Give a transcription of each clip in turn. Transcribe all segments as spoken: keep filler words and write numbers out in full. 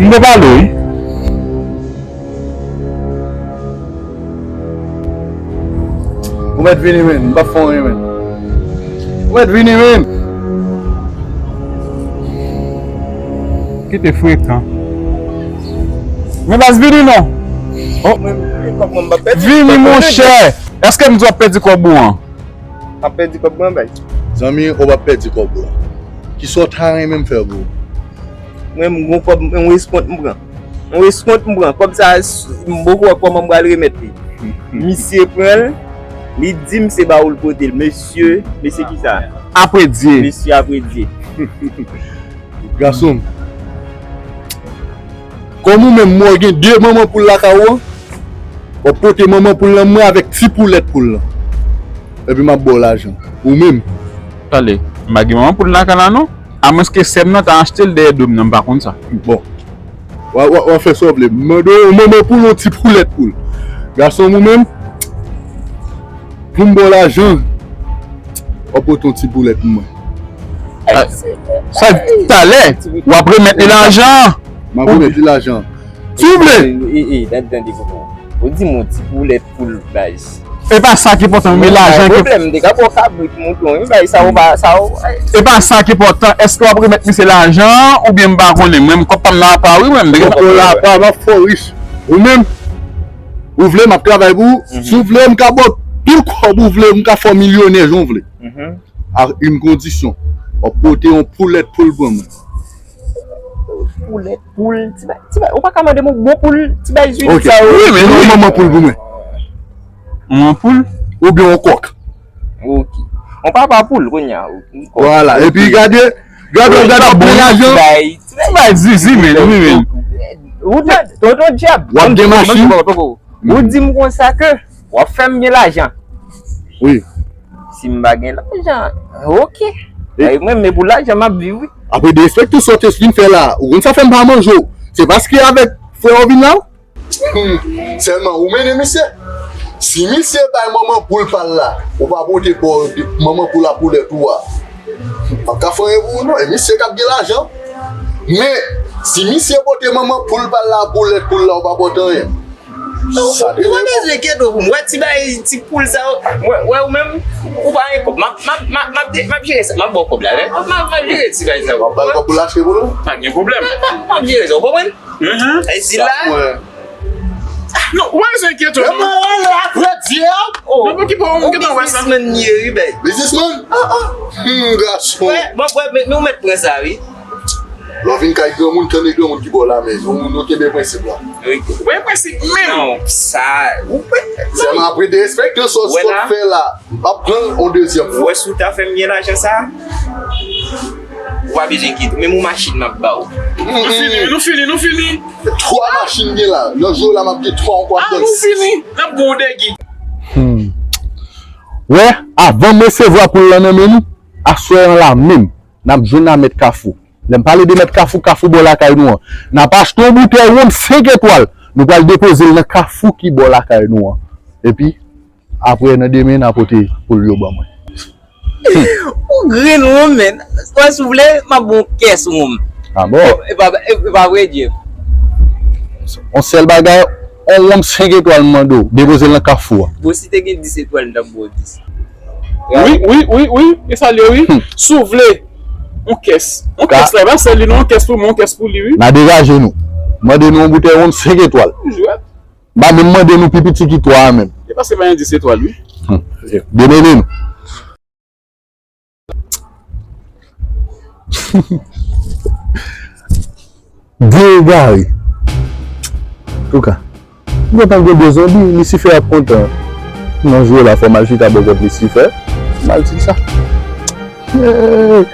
M te pale w, wi. Ou mèt vini, men. M p ap fè anyen, men. Ou mèt vini, men. Kite frekan. Men baz, vini non. Oh. Mwen, mwen, mwen, mwen, mwen, mwen, vini, monchè. Èske m di w ap pèdi kòb ou an? M ap pèdi kòb mwen, bay. Zanmi, ou p ap pèdi kòb ou an. Kisa w ta renmen m fè pou ou? Mwen, m gon kòb, yon eskont m pran. Yon eskont m pran. Kòb sa, m poko wè kòman m pral remèt li. Misye pran l, li di m se ba ou l pote l. Mesye, mesye kisa? Apre Dye. Mesye apre Dye. Gason m, kòm ou menm, mwen gen de manman poul lakay ou an, w ap pote manman poul nan mwen avèk ti poulèt poul lan. Epi m ap ba w lajan. Ou menm. Tande, m pa gen manman poul lakay la non. Amwenske sè m nan ta achte l dèyè do m nan, m pa konn sa. Bon. W a, w a, w a fè sa w vle. M mande w manman poul, yon ti poulèt poul. Gason m ou menm, pou m ba w lajan, w ap pote yon ti poulèt pou mwen. Sa, talè, w ap remèt li lajan. M ap remèt li lajan. Si w vle. E, e, e, tande, tande, koko. Ou di m yon ti poulèt poul, baz. E pa sa ki enpòtan, men lajan ki. Pwoblèm, m te ka ba w kabrit, mouton, wi, bay sa ou pa, sa ou. E pa sa ki enpòtan, èske w ap remèt misye lajan an, oubyen m pa konnen, mwen, m kòb pa m nan apa, wi, mwen, m te gen. Kòb la apa, m ap fè w rich. Ou menm, ou vle, m ap travay pou ou. Si w vle, m ka ba w tout kòb ou vle, m ka fè w milyonè, jan w vle. À une condition. W ap pote yon poulèt poul ban mwen. Poulèt, poul, ti bay, ti bay. Ou pa ka mande m yon bon poul, ti bay zwi sa yo. Ok. Wi, men yon manman poul pou mwen. Manman poul? Oubyen yon kòk. Ok. Yon papa poul, kounye a. Vwala. Epi gade, gade, gade, gade, ti bay, ti bay zizi, men, wi, men. Ou tande, tonton dyab. W ap gen machin. Ou di m konsa ke w ap fè m gen lajan. Wi. Si m pa gen lajan, ok. Ay, mwen, men pou lajan, m ap viv, wi. Apre derespekte sa w te vin fè la, ou konn sa fè m pa manje w. Se paske avèk frè w vin la? Hmm, sèlman ou mennen misye. Si misye bay manman poul pa l la, ou pa pote bò manman poul la poulèt ou a, m p ap ka fè anyen pou ou non. E misye k ap gen lajan. Men, si misye pote manman poul pa l la poulèt poul la, ou pa pote anyen. Ou pa bezwen enkyete w pou m. Wè ti bay, ti poul sa yo. Wè, wè ou menm, ou pa gen kòb. M ap, m ap, m ap, m ap de-, m ap jere sa. M ap ba w kòb la, men. M ap, m ap, m ap jere ti bay sa yo. W ap ba l kòb pou l achte pou nou? Pa gen pwoblèm. M ap, m ap jere sa, w konprann? E di la. Non, ou pa bezwen enkyete w, non. Mwen wè la, frè Dyab. Non, pou ki pou ou gen nan wè sa? Biznismann li ye, wi, bay. Biznismann? Ah, ah. Hmm, gason. Wè, bon, wè, men, men ou mèt pran sa, wi. Lè w vin kay granmoun, tann e granmoun ki bò w la, men nou, nou kenbe prensip la. Wi. Ou gen prensip menm. Non, sa, ou pa. Sèlman apre derespekte sa w sot fè la, m p ap pran l yon dezyèm fwa. Ou wè si w ta fè m gen lajan sa, ou pa bezwen enkyete w. Menm yon machin m ap ba w. Nou fini, nou fini, nou fini. Twa machin gen la. Nan jou la, m ap gen twa yon kwat dans. Ah, nou fini. N ap gon dègi. Hmm. Wè, avan m resevwa poul lan nan men nou, aswè an la menm, n ap jwenn a mèt Kafou. Lè m pale de mèt Kafou, Kafou bò lakay nou an. N ap achte yon boutèy wonm senk etwal. Nou pral depoze l nan Kafou ki bò lakay nou an. Epi, apre, nan demen, n a pote poul yo ban mwen. Ou grenn wonm, men. Wè, si w vle, m ap ba w kès wonm. Ah bon? E, e pa, e, e pa vre, Jeff? Yon sèl bagay, yon wonm senk etwal m mande w, depoze l nan Kafou a. Bon, si te gen dis etwal, m t ap ba w dis. Wi, wi, wi, wi. E sa l ye, wi. Hmm. Si w vle, yon kès. Yon kès la, e pa sèl li, non, yon kès pou mwen, yon kès pou li, wi. N a degaje nou. Mande nou yon boutèy wonm senk etwal. Jwèt. M pa menm mande nou pi piti ki twa a menm. E paske pa gen dis etwal, wi. Hmm. Demele nou. Byen egare. Antouka, m gentan gen de zonbi, Lisifè ap kontan. Nan jwe la, fò m al chita bò kot Lisifè. M al di l sa. Hey!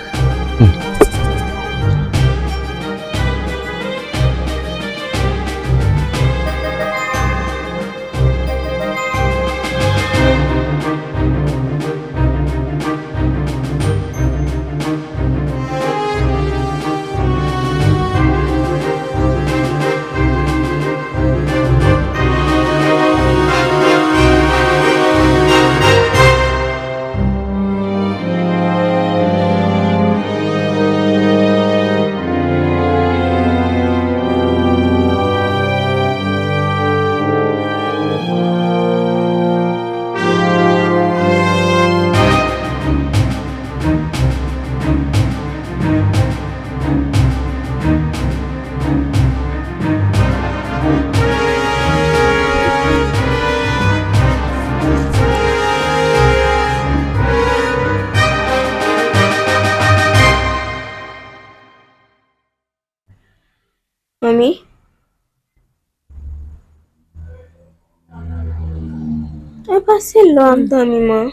E pa se lò ap dòmi, man.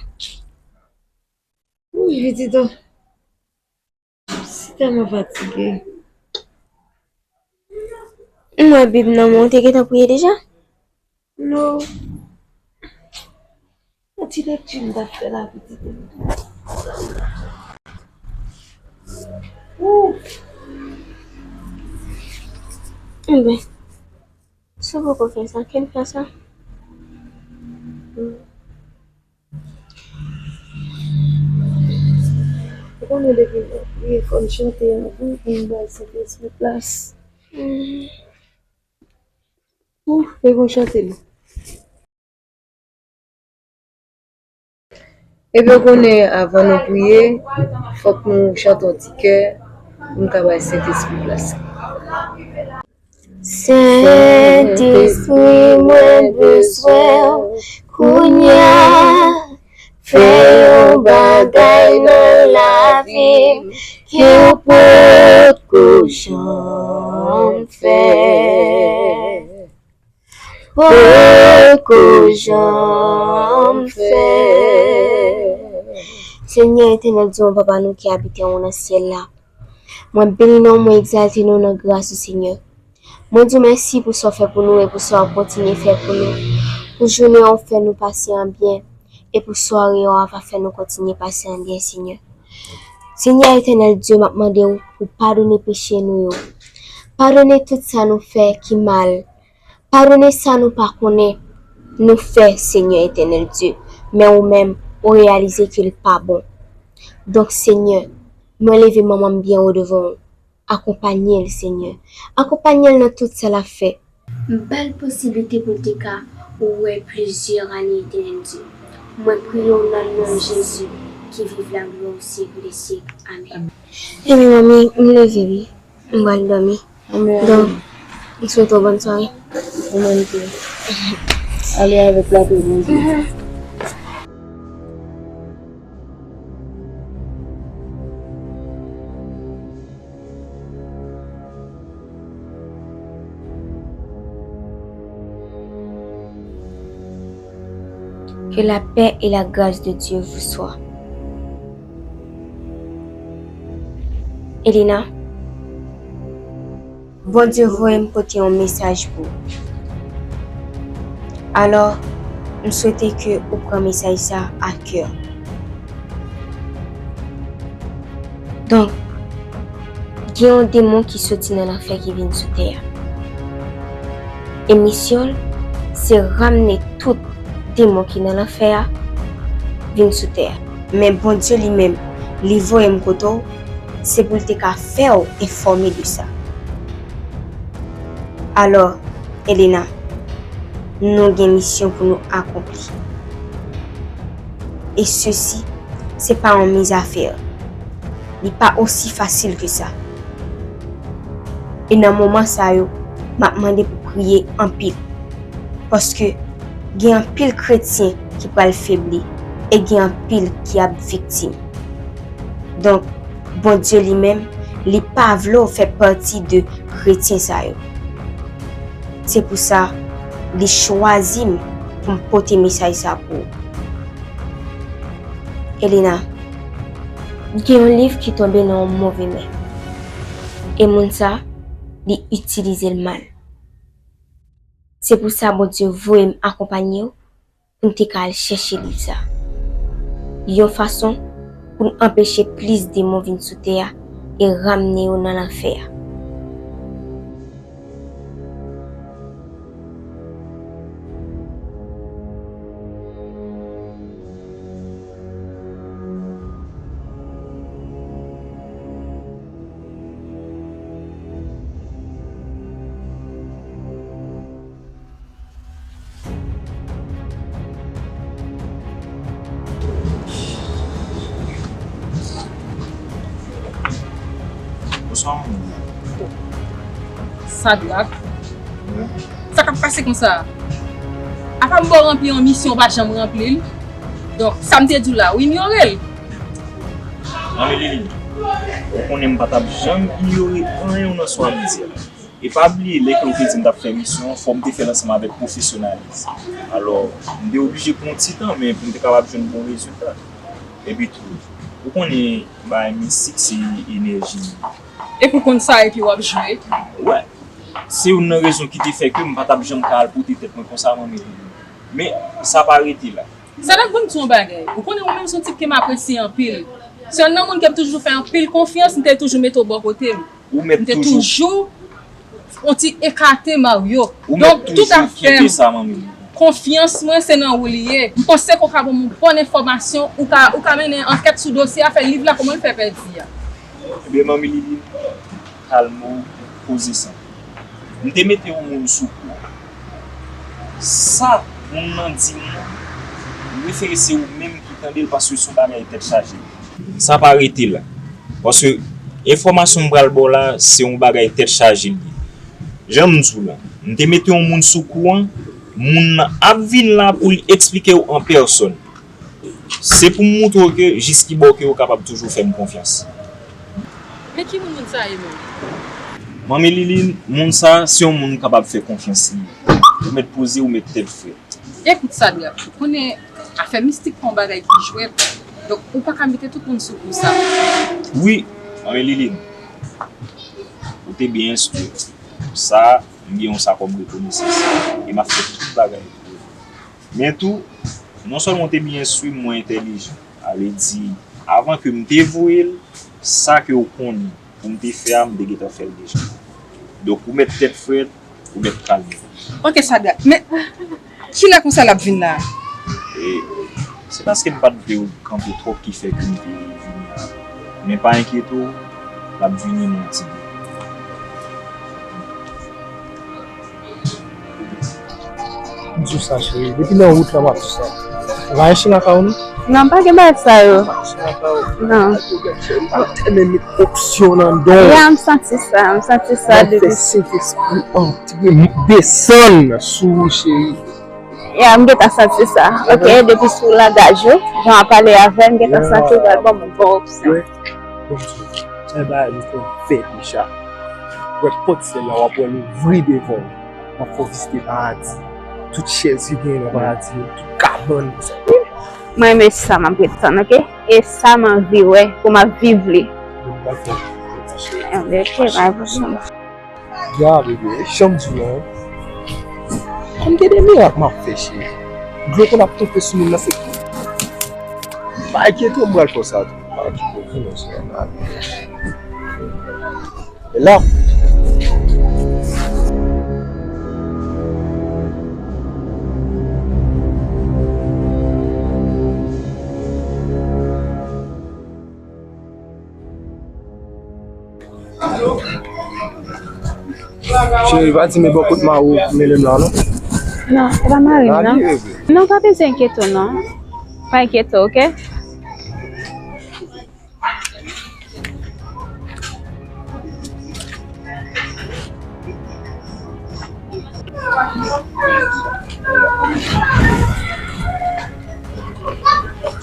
Wi, pitit o. Si tèlman fatige. M wè Bib nan men w, ou te gentan priye deja? Non. Yon ti lekti m t ap fè la, pitit. Ou. Enben, si w poko fè sa, kenn fè sa. Ou konnen depi m konn chante an, m bay Sentespri plas. Ou, e bon chante non. Epi w konnen, avan nou priye, fòk nou chante yon ti kè pou n ka bay Sentespri plas. Sentespri, mwen bezwen w kounye a. Fè yon bagay nan lavi m ke w potko janm fè. Potko janm fè. Senyè Etènèl Dye, Papa nou ki abite anwo nan syèl la, mwen beni non w, mwen egzalte non w nan gras ou, Senyè. Mwen di w mèsi pou sa w fè pou nou e pou sa w ap kontinye fè pou nou. Pou jounen an w fè nou pase an byen e pou sware an w a va fè nou kontinye pase an byen, Senyè. Senyè Etènèl Dye, m ap mande w pou padone peche nou yo. Padone tout sa nou fè ki mal. Padone sa nou pa konnen nou fè, Senyè Etènèl Dye, men ou menm, ou reyalize ke l pa bon. Donk, Senyè, mwen leve manman m byen wo devan w. Akonpanye l, Senyè. Akonpanye l nan tout sa l ap fè. M ba l posiblite pou l te ka wè plizyè ane, Etènèl Dye. Mwen priye w nan non Jezi ki viv la glwa o syèk dè syèk. Amèn. Ebyen, manmi, m leve wi. M pral dòmi. Amèn. Donk, m swete w bòn sware. Ou menm tou. Ale avèk lapè Bondye. Que la paix et la grâce de Dieu vous soient. Elena, Bondye voye m pote yon mesaj pou ou. Alò, m swete ke ou pran mesaj sa a kè. Donk, gen yon demon ki soti nan lanfè ki vin sou tè a. E misyon l, se ramne tout demon ki nan lanfè a vin sou tè a. Men Bondye li menm, li voye m kote w, se pou l te ka fè w enfòme de sa. Alò, Elena, nou gen misyon pou nou akonpli. E sesi, se pa yon mizafè. Li pa osi fasil ke sa. E nan moman sa yo, m ap mande pou priye anpil. Paske gen anpil kretyen ki pral febli e gen anpil ki ap viktim. Donk, Bondye li menm, li pa vle w fè pati de kretyen sa yo. Se pou sa, li chwazi m pou m pote mesaj sa pou ou. Elena, gen yon liv ki tonbe nan yon move men. E moun sa, li itilize l mal. Se pou sa Bondye voye m akonpanye w pou n te ka al chèche liv sa. Yon fason pou n anpeche plis demon vin sou tè a e ramne yo nan lanfè a. Bonswa, manmi. Sadrak, wi, sa k ap pase konsa? Apa m ba w ranpli yon misyon, w pa janm ranpli l. Donk, sa m te di w la, ou inyore l. Manmi Lili, ou konnen m pa t ap janm inyore anyen nan sa w ap di a. E pa bliye, lè ke w te di m t ap fè misyon an, fò m te fè l ansanm avèk pwofesyonalizm. Alò, m te oblije pran yon ti tan, men pou m te kapab jwenn bon rezilta. Epi tou, ou konnen, bagay mistik se enèji. Epi w konn sa, epi w ap jwe? Wè. Se youn nan rezon ki te fè ke m pa t ap janm ka al pote tèt mwen konsa, manmi. Men, sa pa rete la. Sa t ap vin di yon bagay. Ou konnen ou menm se yon tip ke m apresye anpil. Se youn nan moun ke m toujou fè anpil konfyans, m te toujou mete w bò kote m. Ou mèt toujou. M te toujou yon ti ekate Mario. Ou mèt toujou kenbe sa, manmi. Donk, tout afè m, konfyans mwen se nan ou li ye. M panse ke w ka ban m yon bòn enfòmasyon, ou ka, ou ka mennen ankèt sou dosye a, fè liv la, kòman l fè pèdi a. Ebyen, manmi Liline, kalme w, poze san. M te mete yon moun sou kou. Sa moun nan di m nan, m refere se ou menm ki tande l paske se yon bagay tèt chaje. Sa pa rete la. Paske enfòmasyon m pral ba w la, se yon bagay tèt chaje l ye. Jan m di w la, m te mete yon moun sou kou an, moun nan ap vin la pou l eksplike w an pèsòn. Se pou m moutre w ke jis ki bò ke w kapab toujou fè m konfyans. Men ki moun moun sa ye menm? Manmi Liline, moun sa, se yon moun m kapab fè konfyans li ye. Ou mèt poze, ou mèt tèt frèt. Ekout Sadrac, ou konnen afè mistik pa yon bagay ki jwèt. Donk, ou pa ka mete tout moun sou kou sa. Wi, manmi Liline, ou te byen enstwi. Sa, m gen yon sa kòm rekonesans. E m ap fè tout bagay pou ou. Men tou, non sèlman w te byen enstwi m, mwen entèlijan. Sa vle di, avan ke m te voye l, sa ke w konnen pou m te fè a, m te gentan fè l deja. Donk, ou mèt tèt frèt, ou mèt kalme. Ok, Sadrac, men kilè konsa l ap vin la? E, se paske m pa t vle w kanpe twòp ki fè ke m te vini a. Men pa enkyete w, l ap vini nan yon ti de. M di w sa, cheri. Depi nan wout la, m ap di w sa. Ou pa achte lakay ou, non? Non, pa gen bagay sa yo. Pa achte lakay ou. Non. Ay, ou gad, cheri, m pa tèlman met opsyon nan don. Ya, m santi sa, m santi sa depi. Fè Sentespri antre, desann sou ou, cheri. Ya, m gentan santi sa. Ok, depi sou langaj ou, jan w ap pale avè m, m gentan santi w pral ban m bon opsyon. Wi. Bon, se bagay nou konn fè deja. Wè pòt syèl la, w ap wè l ouvri devan w. W ap fè w vizite paradi. Tout chèz ki genyen nan paradi yo, tout kabann. Mwen menm, e sa m ap ret tann, ok? E sa m anvi wè pou m ap viv li. Bon, dakò. Ok, bay pou sou. Ya, bebe, jan m di w lan, konn gen de mirak m ap fè, cheri. Dlo konn ap tonbe sou moun nan, se pa enkyete w, m pral fè w sa tou. Pa okipe w, vin non, cheri, n ale. E la. Cheri, pa di m e bò kot mari w mele m la, non? Non, se pa mari m, non. Non, pa bezwen enkyete w, non. Pa enkyete w, ok?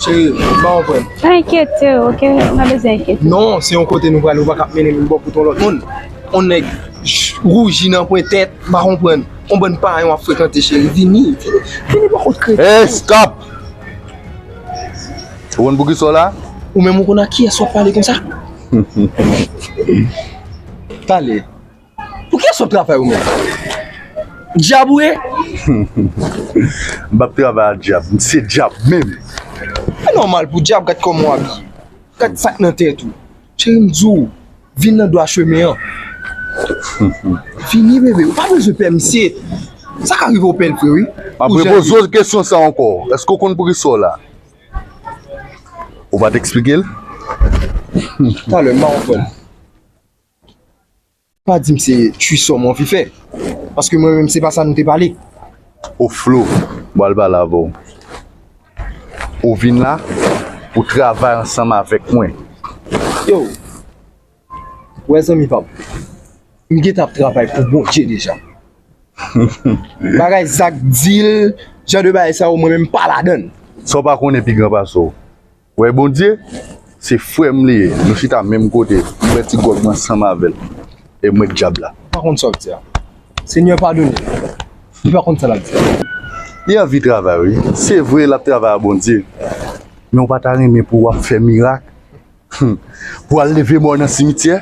Cheri, m pa konprann. Pa enkyete w, ok? Ou pa bezwen enkyete w. Non, se yon kote nou prale, ou pa ka ap mennen m bò kote yon lòt moun. Yon nèg ch-, wouji nan pwen tèt, m pa konprann. Yon bann payen w ap frekante, cheri. Vini, vini, vini bò kot kredi. Hey, stop! Ou konn poukisa w la? Ou menm ou konn ak kiyès w ap pale konsa? Pale. Pou kiyès w ap travay ou menm? Dyab ou ye? M p ap travay ak dyab, m se dyab menm. Se nòmal pou dyab, gad kòman w abiye. Gad sa k nan tèt ou. Cheri, m di w, vin nan dwa chemen an. Vini, bebe, ou pa bezwen pè misye. Sa ka rive w pè l vre, wi. M ap repoze w kesyon sa ankò. Èske w konn poukisa w la? Ou pa t eksplike l? Talè, m pa konprann. Pa di m se tchwisò m anvi fè. Paske mwen menm, se pa sa nou te pale. O Flo, m pral pale avè w. Ou vin la pou travay ansanm avèk mwen. Yo, wè zanmi pa m. M gentan ap travay pou Bondye deja. Bagay Zak di l, jan de bagay sa yo, mwen menm m pa ladan l. Sa w pa konnen pi gran pase w. Wè Bondye, se frè m li ye. Nou chita menm kote. M bwè ti gwòg mwen ansanm avè l. e mwen k dyab la. Ou pa konn sa w ap di a. Senyè padone l. Li pa konn sa l ap di a. Li anvi travay, wi. Se vre, l ap travay a Bondye. Men ou pa ta renmen pou w ap fè mirak? Pou al leve mò nan simityè?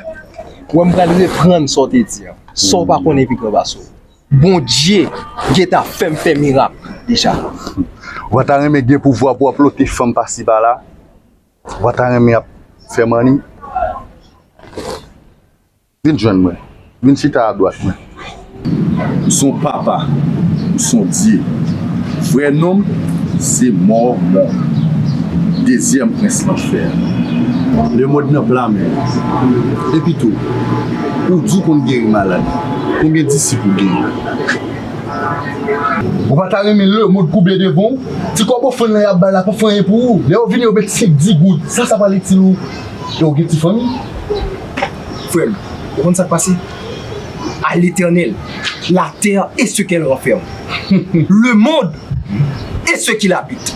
Ou wè m pral reprann sa w te di a. Sa w pa konnen pi gran pase w. Bondye gentan fè m fè mirak deja. Ou pa ta renmen gen pouvwa pou w ap lote fanm pasi pala? Ou pa ta renmen ap fè manni? Vin jwenn mwen. Vin chita adwat mwen. M se yon papa, m se yon dye. Vrè non m se Mòmon, dezyèm prens lanfè. Lemonn nan pla men w. Epitou, ou di w konn geri malad. Konbyen disip ou genyen? Ou pa ta renmen lemonn koube devan w? Ti kòb ofrann lan y ap bay la pa fè anyen pou ou. Lè yo vini, yo met senk, dis goud. Sa, sa pral itil ou? E w gen ti fanmi? Frè m, ou konn sa k pase? À l'Éternel, la terre et ce qu'elle renferme. Le monde et ce qu'il habite.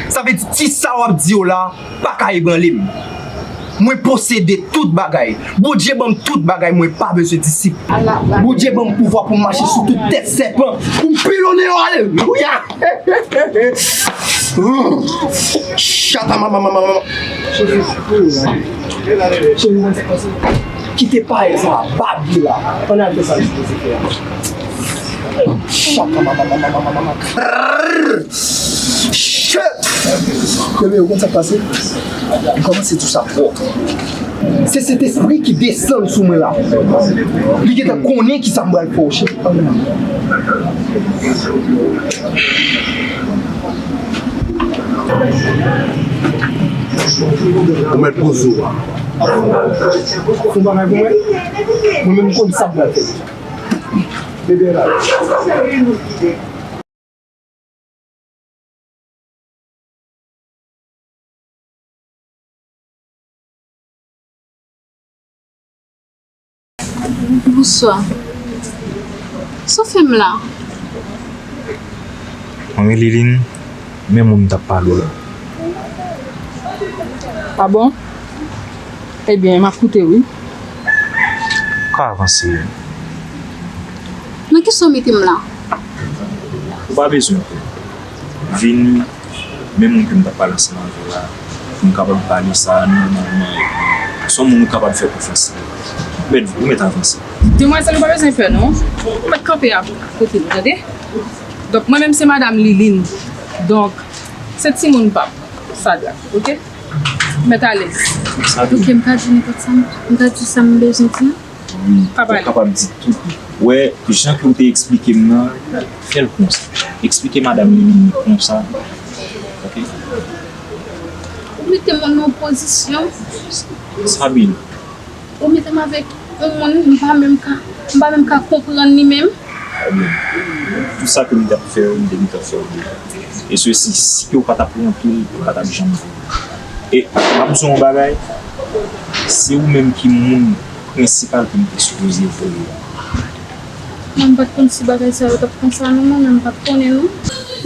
Sa vle di, ti sa w ap di yo la pa ka ebranle m. Mwen posede tout bagay. Bondye ban m tout bagay, mwen pa bezwen disip. Bondye ban m pouvwa pou m mache sou tout tèt sèpan, pou m pilonnen yo. Alelouya! Chata mama mama mama. Cheri, cheri, mwen te panse. Kite payèt sa a, bab li la. Ann al fè sa li sipoze fè a. Chata mama mama mama mama. Shit! Bebe, ou konn sa k pase? M kòmanse di w sa twò. Se Sentespri ki desann sou mwen la. Li gentan konnen ki sa m pral fè w, cheri. Ou mèt poze w. Fè yon bagay pou mwen. Mwen menm m konn sa m pral fè. Bebe la. Bonswa. Sa w fè m la? Manmi Liline, men moun m t ap pale w la. A bon? Ebyen, m ap koute, wi. Ka avanse. Nan kisa w mete m la? Ou pa bezwen pè. Vin, men moun ke m t ap pale ansanm avè w la, pou m kapab pale sa a nòmalman, epi se yon moun ou kapab fè konfyans li. Ou mèt, ou mèt avanse. Demwazèl, ou pa bezwen pè, non. Ou mèt kanpe a kote m, tande? Donk, mwen menm, se madanm Liline. Donk, se timoun pa m, Sadrak, oke? Mèt alèz. Sa vle. Oke, m ka di nenpòt sa m, m ka di sa m bezwen di an. Wi, ou kapab di tout. Wè, jan ke w te eksplike m nan, fè l konsa. Eksplike madanm Liline konsa. Oke? Ou mete m nan yon pozisyon. Sabine. Ou mete m avèk yon moun, m pa menm ka, m pa menm ka konprann li menm. Ebyen, tout sa ke m t ap fè, m te gentan fè l deja. E sesi, si ke w pa t ap ranpli l, ou pa t ap janm voye. E m ap di w yon bagay, se ou menm ki moun prensipal ke m te sipoze voye a. Mwen, m pa t konn si bagay sa yo t ap konsa non, mwen menm m pa t konnen non.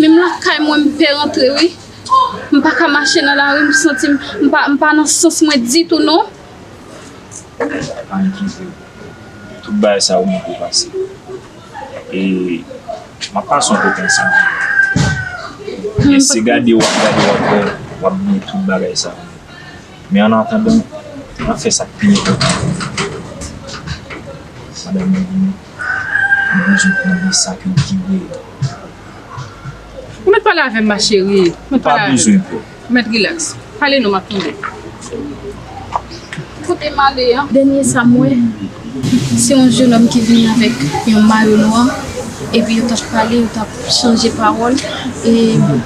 Menm lakay mwen, m pè rantre wi. M pa ka mache nan lari, m santi m, m pa, m pa nan sans mwen ditou non. Pa enkyete w. Tout bagay sa yo mwen pou pase. E m ap pase yon kote ansanm avè w. E se gade w ap gade w ap wè, w ap bliye tout bagay sa yo. Men an atandan, ann fè sa k pi enpòtan. Madanm mwen vini, m bezwen tande sa ke w di reyèl. Ou mèt pale avè m, ma chérie. Ou mèt pale avè m. Ou pa bezwen pè. Ou mèt rilaks. Pale non, m ap tande. Kote m ale an, dènye sa m wè, se yon jennonm ki vini avèk yon mayo nwa, epi yo t ap pale, yo t ap chanje pawòl, e m,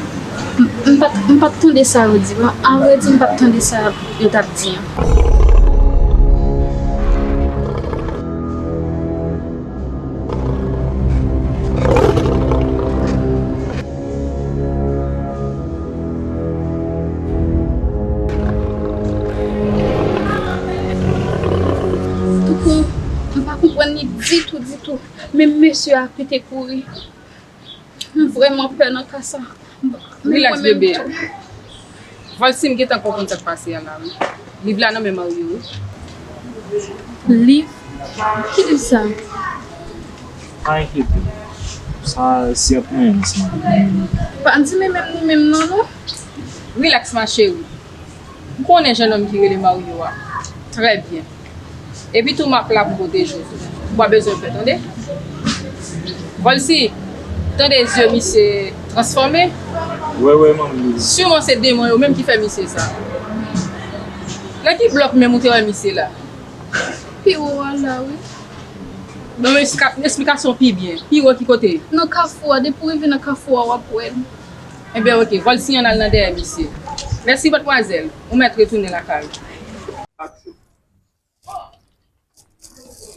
m pa t, m pa t tande sa yo di. Bon, avrèdi, m pa t tande sa yo t ap di an. Toukou, m pa konprann li ditou, ditou. Menm mesye a kite kouri. M vrèman pè nan ka sa. Rilaks, bebe. Volsim gentan konprann sa k pase a la, wi. Liv la nan men Mario, wi. Liv? Ki liv sa? Pa enkyete w. Sa, si y ap manyen ansanm. Pa di men menm nou menm non, non. Rilaks, ma chérie. M konnen jennonm ki rele Mario a. Trè byen. Epi tou, m ap la pou pwoteje w. Ou pa bezwen pè, tande? Vòlsi, tande zye misye transfòme. Wè, wè, manmi. Siman se demon yo menm ki fè misye sa. Nan ki blòk menm ou te wè misye la? Pi wo a la, wi. Ban m esplika-, esplikasyon pi byen. Pi wo ki kote? Nan kafou a, depi w rive nan kafou a, w ap wè l. Enben, oke, Vòlsi, ann al nan dèyè misye. Mèsi, madmwazèl. Ou mèt retounen lakay ou.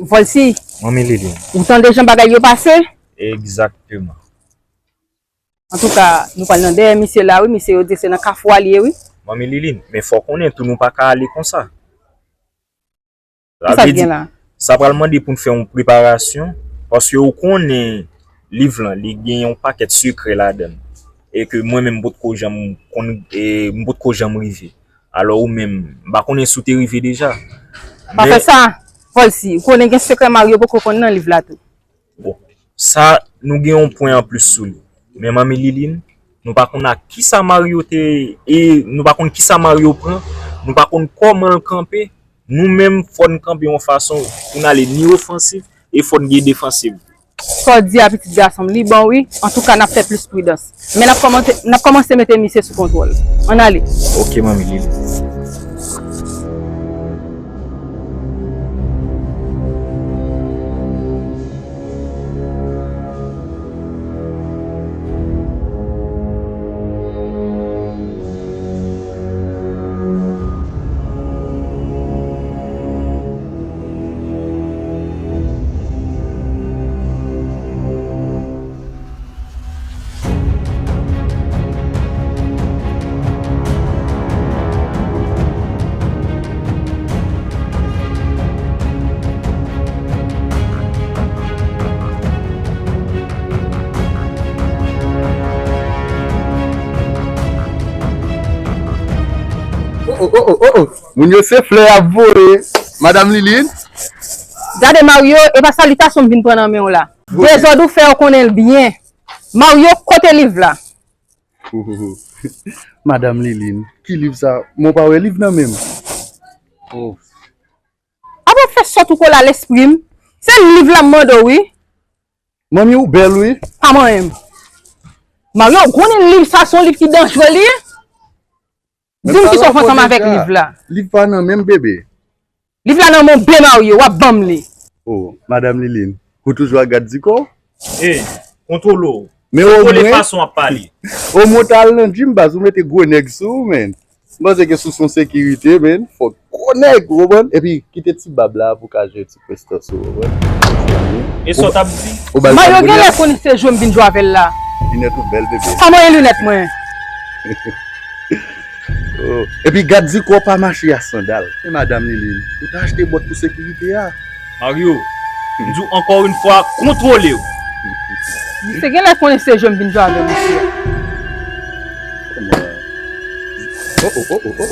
Vòlsi. Manmi Liline. Ou tande jan bagay yo pase? Egzakteman. Antouka, nou pral nan dèyè misye la, wi. Misye yo di se nan kafou a l ye, wi. Manmi Liline, men fò w konnen tou, nou pa ka ale konsa. Sa vle di, sa pral mande pou n fè yon preparasyon, paske ou konnen liv lan, li gen yon pakèt sekrè ladan l. E ke mwen menm, m potko janm konn, e, m potko janm rive. Alò ou menm, m pa konnen si w te rive deja. Pa fè sa, Vòlsi. Ou konnen gen sekrè Mario poko konn nan liv la tou. Bon, sa, nou gen yon pwen anplis sou li. Men manmi Liline, nou pa konn ak kisa Mario te, e nou pa konn kisa Mario pran, nou pa konn kòman l kanpe. Nou menm, fò n kanpe yon fason pou n ale ni ofansif e fò n gen defansif. Sa w di a, pitit gason m, li bon wi. Antouka, n ap fè plis pridans. Men n ap kòmanse, n ap kòmanse mete misye sou kontwòl. Ann ale. Oke, manmi Liline. Oh, oh, oh, oh, oh, oh. Moun yo se flè y ap voye. Madam Liline. Gade Mario, e pa salitasyon m vin pran nan men w la. Dezòd ou fè, ou konnen l byen. Mario, kote liv la? Madam Liline, ki liv sa? Mwen pa wè liv nan men m. Oh. Apa w fè sòt ou kole a lespri m? Se liv la m mande w wi. Manmi, ou bèl wi. Pa manyen m. Mario, ou konnen liv sa se yon liv ki danjre li ye. Di m kisa w fè ansanm avèk liv la. Liv pa nan men m, bebe. Liv la nan men w, bebe Mario, w ap ban m li. Oh, Madam Liline, ou toujou ak gad di kò w? Ey, kontwole w. Men o mwen, fason w ap pale. O mwen w t al nan gym baz, ou mete gwo nèg sou ou, men. M panse ke sou son sekirite, men, fòk gwo nèg, ou konprann? Epi, kite ti bab la pou ka jere ti prestans ou, ou konprann? E sa w t ap di? Mario genlè konnen se jwe m vin jwe avè l la. Linèt ou bèl, bebe. Pa manyen linèt mwen. Oh. Epi gad di kò w pa mache a sandal. E madanm Liline, ou ta achte bòt pou sekirite a. Mario, m di w ankò yon fwa, kontwole w. Misye genlè konnen se jwe m vin jwe avè misye. Oh, oh, oh, oh, oh, oh,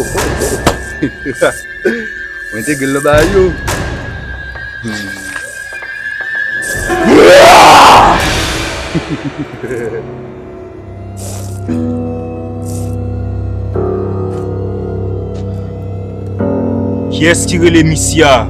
oh. Mwen te gel nan bagay yo. Kiyès ki rele misye a?